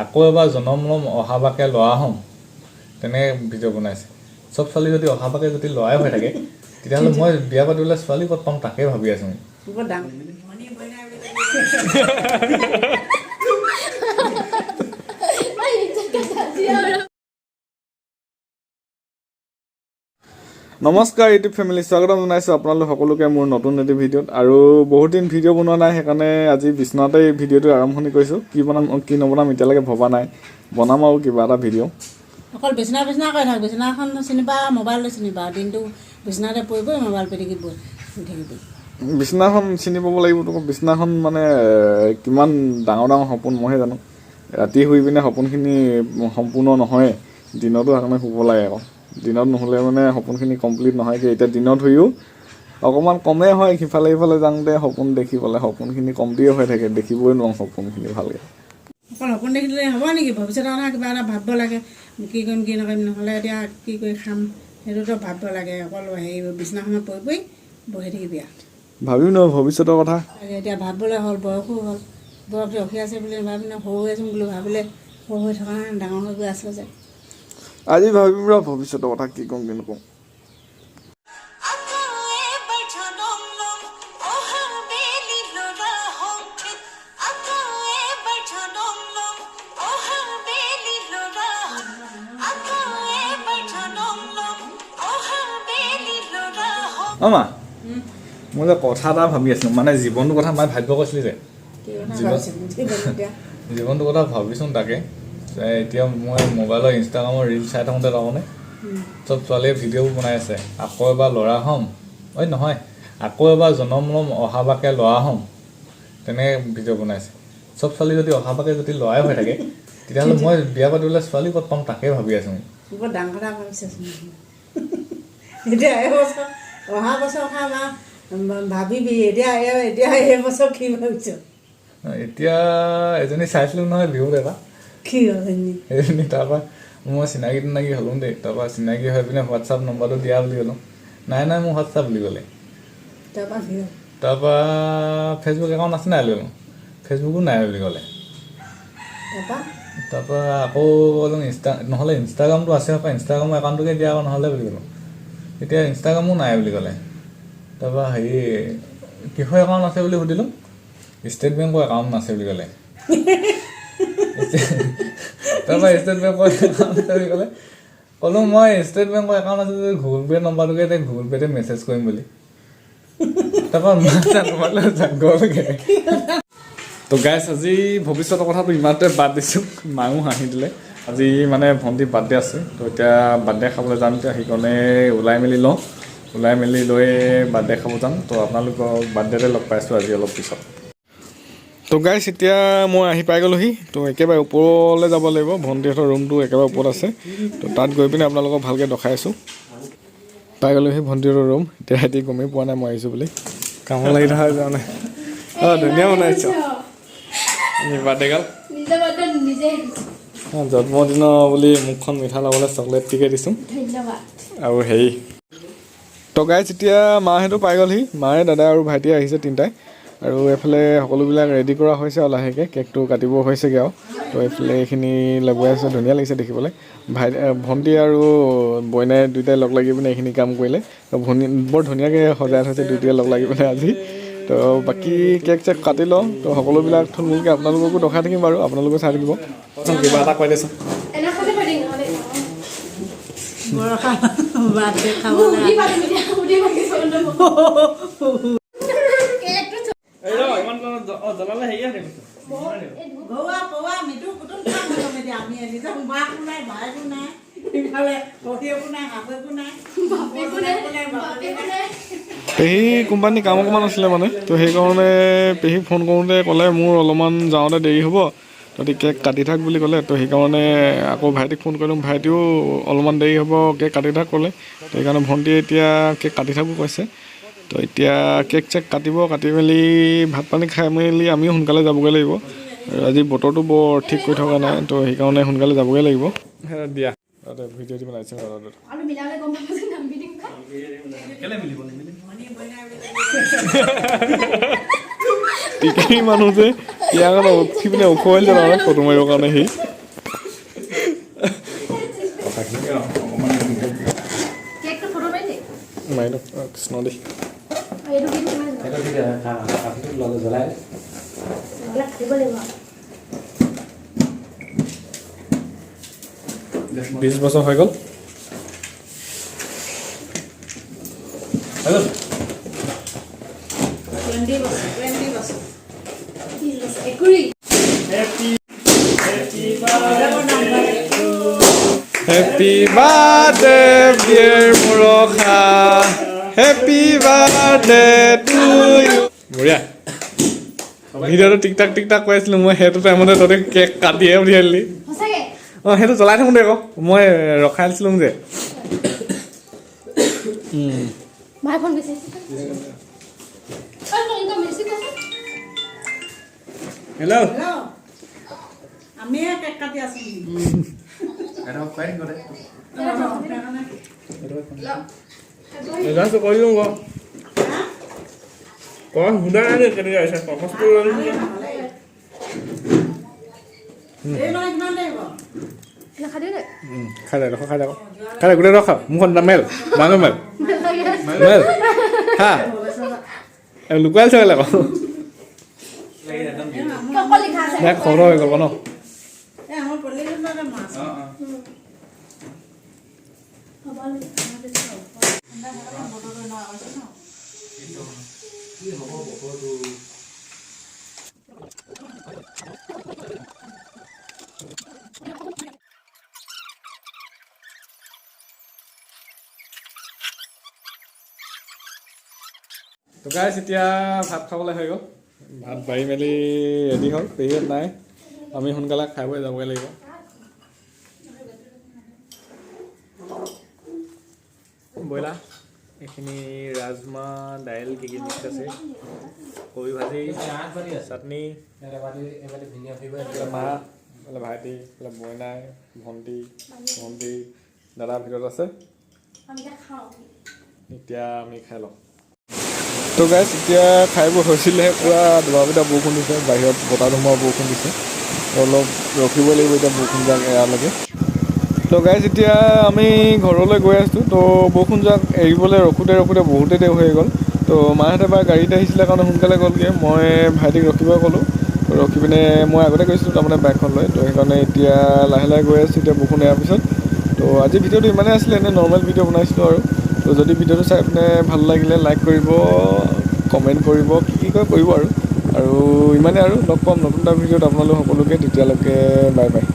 আকৌ এবাৰ জনম ল'ম, অহাবাকে ল'ৰা হ'ম, তেনেকৈ ভিডিঅ' বনাইছে। চব ছোৱালী যদি অহাবাকে যদি ল'ৰাই হৈ থাকে, তেতিয়াহ'লে মই বিয়া পাতিবলৈ ছোৱালী ক'ত পাম, তাকে ভাবি আছোঁ। বৰ ডাঙৰ। নমস্কাৰ ইউটিউব ফেমিলি, স্বাগতম জনাইছোঁ আপোনালোক সকলোকে মোৰ নতুন এটি ভিডিঅ'ত। আৰু বহুত দিন ভিডিঅ' বনোৱা নাই, সেইকাৰণে আজি বিচনাতেই ভিডিঅ'টো আৰম্ভণি কৰিছোঁ। কি বনাম কি নবনাম এতিয়ালৈকে ভবা নাই, বনাম আৰু কিবা এটা ভিডিঅ'। অকল বিচনা বিচনা কৰি থাক। বিচনাখন চিনি পা, মোবাইলটো চিনি পা, দিনটো বিচনাতে পৰিবই, মোবাইল পিটিকি বহি শুই থাকিবি। বিচনাখন চিনি পাব লাগিব তো। বিচনাখন মানে কিমান ডাঙৰ ডাঙৰ সপোন মইহে জানো। ৰাতি শুই পিনে সপোনখিনি সম্পূৰ্ণ নহয়ে, দিনতো সেইকাৰণে শুব লাগে আকৌ। দিনত নুশুলে মানে সপোনখিনি কমপ্লিট নহয়গৈ। এতিয়া দিনত শুইও অকণমান কমেই হয়, সিফালে ইফালে যাওঁতে সপোন দেখি পেলাই সপোনখিনি কমটিয়ে হৈ থাকে, দেখিবই নোৱাৰোঁ সপোনখিনি ভালকৈ। অকল সপোন দেখিলে হ'ব নেকি? ভৱিষ্যতৰ কথা কিবা এটা ভাবিব লাগে, কি কৰিম কি নকৰিম, নহ'লে এতিয়া কি কৰি খাম, সেইটোতো ভাবিব লাগে। অকল হেৰি বিচনাখনত পৰি পৰি বহি থাকিবি আৰু। ভাবিম নহয় ভৱিষ্যতৰ কথা। এতিয়া ভাবিবলৈ হ'ল, বয়সো হ'ল। বয়স ৰখি আছে বুলি নাভাবি ন, সৰু হৈ আছোঁ বুলি ভাবিলে সৰু হৈ থকা নাই, ডাঙৰ হৈ গৈ আছে যে। আজি ভাবিম ৰ ভৱিষ্যতৰ কথা, কি ক'ম কি নকওঁ। আকৌ এবাৰ জনম ল'ম, অহা বেলি ল'ৰা হ'ম। আকৌ এবাৰ জনম ল'ম, অহা বেলি ল'ৰা হ'ম। আকৌ এবাৰ জনম ল'ম, অহা বেলি ল'ৰা হ'ম। অঁ মা, মই যে কথা এটা ভাবি আছিলোঁ, মানে জীৱনটোৰ কথা মায়ে ভাবিব কৈছিলি যে। কি কথা? জীৱন- ভাবিছোঁ এতিয়া। জীৱনটোৰ কথা ভাবিছোন তাকে। এতিয়া মই মোবাইলৰ ইনষ্টাগ্ৰামৰ ৰিল চাই থাকোঁতে তাৰমানে চব ছোৱালীয়ে ভিডিঅ'বোৰ বনাই আছে, আকৌ এবাৰ ল'ৰা হ'ম, ঐ নহয়, আকৌ এবাৰ জনম ল'ম, অহাবাকে ল'ৰা হ'ম, তেনেকৈ ভিডিঅ' বনাইছে। চব ছোৱালী যদি অহাবাকে যদি ল'ৰাই হৈ থাকে, তেতিয়াহ'লে মই বিয়া পাতিবলৈ ছোৱালী ক'ত পাম, তাকে ভাবি আছোঁ। বৰ ডাঙৰ কথা ভাবিছাচোন। এতিয়া এইবছৰ, অহা বছৰ কথা বা ভাবিবি। এতিয়া এইবছৰ কি ভাবিছ? এতিয়া এজনী চাইছিলোঁ নহয় বিহুত এটা। কি হ'ল এনে? সেইজনী তাৰপৰা মই চিনাকি তিনাকি হ'লোঁ দেই। তাৰপৰা চিনাকি হৈ পিনে হোৱাটছআপ নম্বৰটো দিয়া বুলি ক'লোঁ। নাই নাই, মোৰ হোৱাটছআপ বুলি ক'লে। তাৰপৰা কি হ'ল? তাৰপৰা ফেচবুক একাউণ্ট আছে নাই বুলি ক'লোঁ, ফেচবুকো নাই বুলি ক'লে। তাৰপৰা? তাৰপৰা আকৌ ক'লোঁ ইনষ্টা, নহ'লে ইনষ্টাগ্ৰামটো আছে হপায়, ইনষ্টাগ্ৰামৰ একাউণ্টটোকে দিয়া আকৌ নহ'লে বুলি ক'লোঁ। তেতিয়া ইনষ্টাগ্ৰামো নাই বুলি ক'লে। তাৰপৰা হেৰি কিহৰ একাউণ্ট আছে বুলি সুধিলোঁ, ষ্টেট বেংকৰ একাউণ্ট আছে বুলি ক'লে। তাৰপৰা ষ্টেট বেংকৰ একাউণ্ট আছে বুলি ক'লে। ক'লোঁ মই ষ্টেট বেংকৰ একাউণ্ট আছে যদি গুগল পে' নম্বৰটোকে দে, গুগল পে'তে মেছেজ কৰিম বুলি। তাৰপৰা গ'লগৈ। তো গাইছ, আজি ভৱিষ্যতৰ কথাটো ইমানতে বাদ দিছোঁ। মায়ো হাঁহি দিলে। আজি মানে ভণ্টি বাৰ্থডে আছে, তো এতিয়া বাৰ্থডে খাবলৈ যাম। এতিয়া সেইকাৰণে ওলাই মেলি লওঁ, ওলাই মেলি লৈ বাৰ্থডে খাব যাম। তো আপোনালোকক বাৰ্থডেতে লগ পাইছোঁ আজি অলপ পিছত। তো গাইছ, এতিয়া মই আহি পাই গ'লোহি। তো একেবাৰে ওপৰলৈ যাব লাগিব, ভণ্টিহঁতৰ ৰুমটো একেবাৰে ওপৰত আছে। তো তাত গৈ পিনে আপোনালোকক ভালকৈ দেখাই আছোঁ। পাই গ'লোহি ভণ্টিহঁতৰ ৰুম। এতিয়া সিহঁতি গমেই পোৱা নাই মই আহিছোঁ বুলি। কামত লাগি থকা যোৱা নাই। অঁ, ধুনীয়া বনাইছ বাৰ্থডে গাল। নিজৰ বাৰ্থডে নিজে দিছোঁ। অঁ, জন্মদিনৰ বুলি মুখখন মিঠা ল'বলৈ চকলেটটিকে দিছোঁ। ধন্যবাদ। আৰু হেৰি, তো গাইছ, এতিয়া মাহঁতো পাই গ'লহি। মায়ে, দাদা আৰু ভাইটিয়ে আহিছে তিনিটাই। আৰু এইফালে সকলোবিলাক ৰেডি কৰা হৈছে আৰু লাহেকৈ কেকটো কাটিব হৈছেগৈ আৰু। তো এইফালে এইখিনি লগাই আছে, ধুনীয়া লাগিছে দেখিবলৈ। ভাই ভণ্টি আৰু বইনাই দুয়োটাই লগ লাগি পিনে এইখিনি কাম কৰিলে। তো ভনী বৰ ধুনীয়াকৈ সজাই থৈছে দুয়োটাই লগ লাগি পিনে আজি। তো বাকী কেক চেক কাটি লওঁ। তো সকলোবিলাক থুলমূলকৈ আপোনালোককো দেখাই থাকিম বাৰু, আপোনালোকেও চাই থাকিব। কিবা এটা কৈ দেচোন। এনেকৈ থৈ দিম নহ'লে। বৰষা বাৰ্থডে খাবলৈ। সুধি পাতিম এতিয়া, সুধি পাতিম। কেকটো ঘৰুৱা পৰুৱা মৃদু কুটুম খাম এতিয়া আমি। নিজৰ মাকো নাই, ভাইকো নাই, ইফালে শহুৱেকো নাই, শাহুৱেকো নাই, বাপেকো নাই, বাপেকো নাই। পেহী কোম্পানী কাম অকণমান আছিলে মানে, তো সেইকাৰণে পেহীক ফোন কৰোঁতে ক'লে মোৰ অলপমান যাওঁতে দেৰি হ'ব, তহঁতি কেক কাটি থাক বুলি ক'লে। তো সেইকাৰণে আকৌ ভাইটিক ফোন কৰিলোঁ, ভাইটিও অলপমান দেৰি হ'ব, কেক কাটি থাক ক'লে। তো সেইকাৰণে ভণ্টিয়ে এতিয়া কেক কাটি থাকো কৈছে। তো এতিয়া কেক চেক কাটিব, কাটি মেলি ভাত পানী খাই মেলি আমিও সোনকালে যাবগৈ লাগিব। আৰু আজি বতৰটো বৰ ঠিক কৰি থকা নাই, তো সেইকাৰণে সোনকালে যাবগৈ লাগিব। দিয়া তাতে ভিডিঅ' দি বনাইছে। আৰু মিলালে গম পাব যে নাম দিম। কেলে মিলিব? নিমিলিব। ভনী বইনা বুলি। টিকিৰি মানুহ যে ইয়াৰ কাৰণে উঠি পিনে ওখ হৈ যায় ফটো মাৰিবৰ কাৰণে সি। কেকটো ফটো মাৰি দে। মাৰি লওক। অ, কৃষ্ণ দেই। এইটো কি কিমান জ্বলাই কাটিব লাগিব। 20 বছৰ হৈ গ'ল। 20 বছৰ, 20 বছৰ। 20 বছৰ একুৰি। হেপী বাৰ্থডে ডিয়াৰ মুৰখা, হেপী বাৰ্থডে টু ইউ। বঢ়িয়া। ভিডিঅ'টো টিক টাক টিক টাক কৈ আছিলোঁ মই, সেইটো টাইমতে তহঁতে কেক কাটিয়ে উঠিয়াই দিলি। সঁচাকে? অঁ, সেইটো জ্বলাই থাকোঁতে আকৌ মই ৰখাই দিছিলোঁ যে। মায়ে ফোন কৰিছে। ঐ, ফোন বেছি কৈছে। হেল্ল'। হেল্ল', আমিয়ে কেক কাটি আছোঁ। খুৱাই দিম গোটেই। কৰি দিওঁ আকৌ ক, সোধা নাই কেনেকৈ আহিছে। এই মানে কিমান দেৰি হ'ব? নাখাবি দে। খাই দে, ৰখ, খাই দে, খাই দে গোটেই, ৰখ। মুখখন মেল, ডাঙৰ মেল, মেল। হা, লুকুৱাই চাগে আকৌ। অকল লিখা আছে। নাই, খৰ হৈ গ'ল ন। এই আমাৰ পল্লীখনতে মাছ। হ'ব। বতৰটো এনেকুৱা কৰিছে ন। কি হ'ব বতৰটো? তো গাইছ, এতিয়া ভাত খাবলৈ হৈ গ'ল। ভাত বাঢ়ি মেলি ৰেডি হ'ল, পেহীহঁত নাই, আমি সোনকালে খাই বৈ যাবগৈ লাগিব। ব্ৰইলাৰ, এইখিনি ৰাজমাহ, দাইল, কি কি মিক্স আছে, কবি ভাজি, চাটনি, এইফালে মা, এইফালে ভাইটি, এইফালে বইনাই, ভণ্টি, ভণ্টি, দাদা ভিতৰত আছে। আমি এতিয়া খাওঁ। এতিয়া আমি খাই লওঁ। তো গাইছ, এতিয়া খাই বৈ হৈছিলেহে, পূৰা দবাপিটা বৰষুণ দিছে বাহিৰত, বতাহ ধুমুহা বৰষুণ দিছে। অলপ ৰখিব লাগিব এতিয়া বৰষুণ যাক এৰালৈকে। তো গাইছ, এতিয়া আমি ঘৰলৈ গৈ আছোঁ। তো বৰষুণ যাক এৰিবলৈ ৰখোঁতে ৰখোঁতে বহুতেই দেৰি হৈ গ'ল। তো মাহঁতে বা গাড়ীত আহিছিলে কাৰণে সোনকালে গ'লগৈ। মই ভাইটিক ৰখিব ক'লোঁ, ৰখি পিনে মই আগতে গৈছিলোঁ তাৰমানে বাইকখন লৈ। তো সেইকাৰণে এতিয়া লাহে লাহে গৈ আছোঁ এতিয়া বৰষুণ এৰাৰ পিছত। তো আজি ভিডিঅ'টো ইমানেই আছিলে, এনেই নৰ্মেল ভিডিঅ' বনাইছিলোঁ আৰু। তো যদি ভিডিঅ'টো চাই পিনে ভাল লাগিলে লাইক কৰিব, কমেণ্ট কৰিব, কি কি কয় কৰিব আৰু। আৰু ইমানেই আৰু, লগ পাম নতুন এটা ভিডিঅ'ত আপোনালোক সকলোকে। তেতিয়ালৈকে বাই বাই।